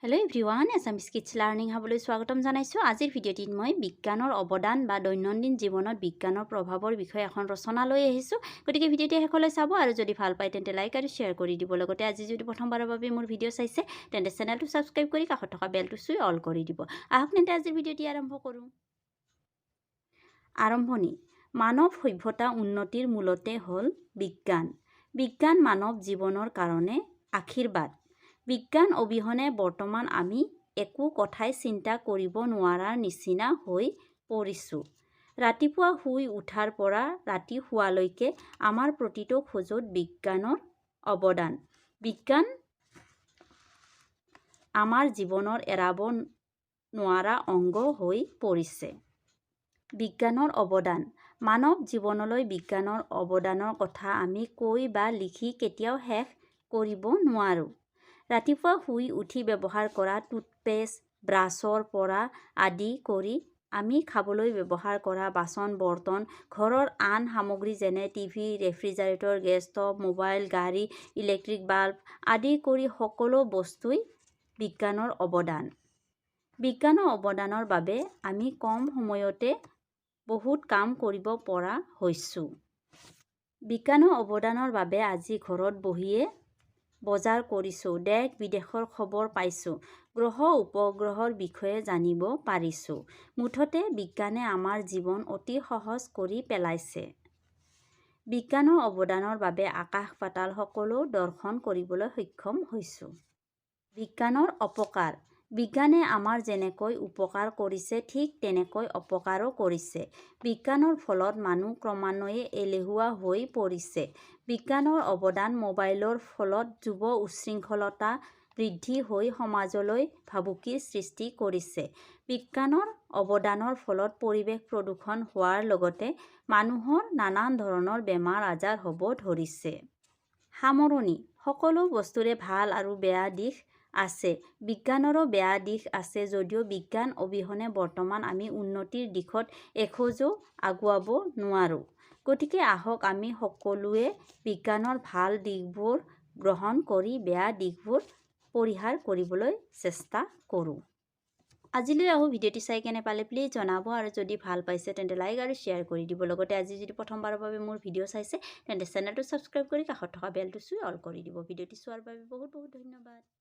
Hello' everyone, এছামিছ kids learning হাবলৈ স্বাগতম জনাইছোঁ। আজিৰ ভিডিঅ'টিত মই বিজ্ঞানৰ অৱদান বা দৈনন্দিন জীৱনত বিজ্ঞানৰ প্ৰভাৱৰ বিষয়ে এখন ৰচনা লৈ আহিছোঁ। গতিকে ভিডিঅ'টি শেষলৈ চাব আৰু যদি ভাল পায় তেন্তে লাইক আৰু শ্বেয়াৰ কৰি দিব। লগতে আজি যদি প্ৰথমবাৰৰ বাবে মোৰ ভিডিঅ' চাইছে, তেন্তে চেনেলটো ছাবস্ক্ৰাইব কৰি কাষত থকা বেলটো চুই অল কৰি দিব। আহক তেন্তে, আজিৰ ভিডিঅ'টি আৰম্ভ কৰোঁ। আৰম্ভণি। মানৱ সভ্যতা উন্নতিৰ মূলতে হ'ল বিজ্ঞান। বিজ্ঞান মানৱ জীৱনৰ কাৰণে আশীৰ্বাদ। বিজ্ঞান অবিহনে বৰ্তমান আমি একো কথাই চিন্তা কৰিব নোৱাৰাৰ নিচিনা হৈ পৰিছোঁ। ৰাতিপুৱা শুই উঠাৰ পৰা ৰাতি শোৱালৈকে আমাৰ প্ৰতিটো খোজত বিজ্ঞানৰ অৱদান। বিজ্ঞান আমাৰ জীৱনৰ এৰাব নোৱাৰা অংগ হৈ পৰিছে। বিজ্ঞানৰ অৱদান। মানৱ জীৱনলৈ বিজ্ঞানৰ অৱদানৰ কথা আমি কৈ বা লিখি কেতিয়াও শেষ কৰিব নোৱাৰোঁ। ৰাতিপুৱা শুই উঠি ব্যৱহাৰ কৰা টুথপেষ্ট, ব্ৰাছৰ পৰা আদি কৰি আমি খাবলৈ ব্যৱহাৰ কৰা বাচন বৰ্তন, ঘৰৰ আন সামগ্ৰী যেনে TV, refrigerator, gas stove, mobile, গাড়ী, ইলেক্ট্ৰিক বাল্ব আদি কৰি সকলো বস্তুৱেই বিজ্ঞানৰ অৱদান। বিজ্ঞানৰ অৱদানৰ বাবে আমি কম সময়তে বহুত কাম কৰিব পৰা হৈছোঁ। বিজ্ঞানৰ অৱদানৰ বাবে আজি ঘৰত বহিয়ে বজাৰ কৰিছোঁ, দেশ বিদেশৰ খবৰ পাইছোঁ, গ্ৰহ উপগ্ৰহৰ বিষয়ে জানিব পাৰিছোঁ। মুঠতে বিজ্ঞানে আমাৰ জীৱন অতি সহজ কৰি পেলাইছে। বিজ্ঞানৰ অৱদানৰ বাবে আকাশ পাতাল সকলো দৰ্শন কৰিবলৈ সক্ষম হৈছোঁ। বিজ্ঞানৰ অপকাৰ। বিজ্ঞানে আমাৰ যেনেকৈ উপকাৰ কৰিছে, ঠিক তেনেকৈ অপকাৰো কৰিছে। বিজ্ঞানৰ ফলত মানুহ ক্ৰমান্বয়ে এলেহুৱা হৈ পৰিছে। বিজ্ঞানৰ অৱদান মোবাইলৰ ফলত যুৱ উচ্ছৃংখলতা বৃদ্ধি হৈ সমাজলৈ ভাবুকিৰ সৃষ্টি কৰিছে। বিজ্ঞানৰ অৱদানৰ ফলত পৰিৱেশ প্ৰদূষণ হোৱাৰ লগতে মানুহৰ নানান ধৰণৰ বেমাৰ আজাৰ হ'ব ধৰিছে। সামৰণি। সকলো বস্তুৰে ভাল আৰু বেয়া দিশ আছে। বিজ্ঞানৰো বেয়া দিশ আছে যদিও বিজ্ঞান অবিহনে বৰ্তমান আমি উন্নতিৰ দিশত এখোজো আগুৱাব নোৱাৰোঁ। গতিকে আহক আমি সকলোৱে বিজ্ঞানৰ ভাল দিশবোৰ গ্ৰহণ কৰি বেয়া দিশবোৰ পৰিহাৰ কৰিবলৈ চেষ্টা কৰোঁ। আজিলৈ আহোঁ। ভিডিঅ'টি চাই কেনে পালে প্লিজ জনাব আৰু যদি ভাল পাইছে তেন্তে লাইক আৰু শ্বেয়াৰ কৰি দিব। লগতে আজি যদি প্ৰথমবাৰৰ বাবে মোৰ ভিডিঅ' চাইছে, তেন্তে চেনেলটো ছাবস্ক্ৰাইব কৰি কাষত থকা বেলটো চুই অল কৰি দিব। ভিডিঅ'টি চোৱাৰ বাবে বহুত বহুত ধন্যবাদ।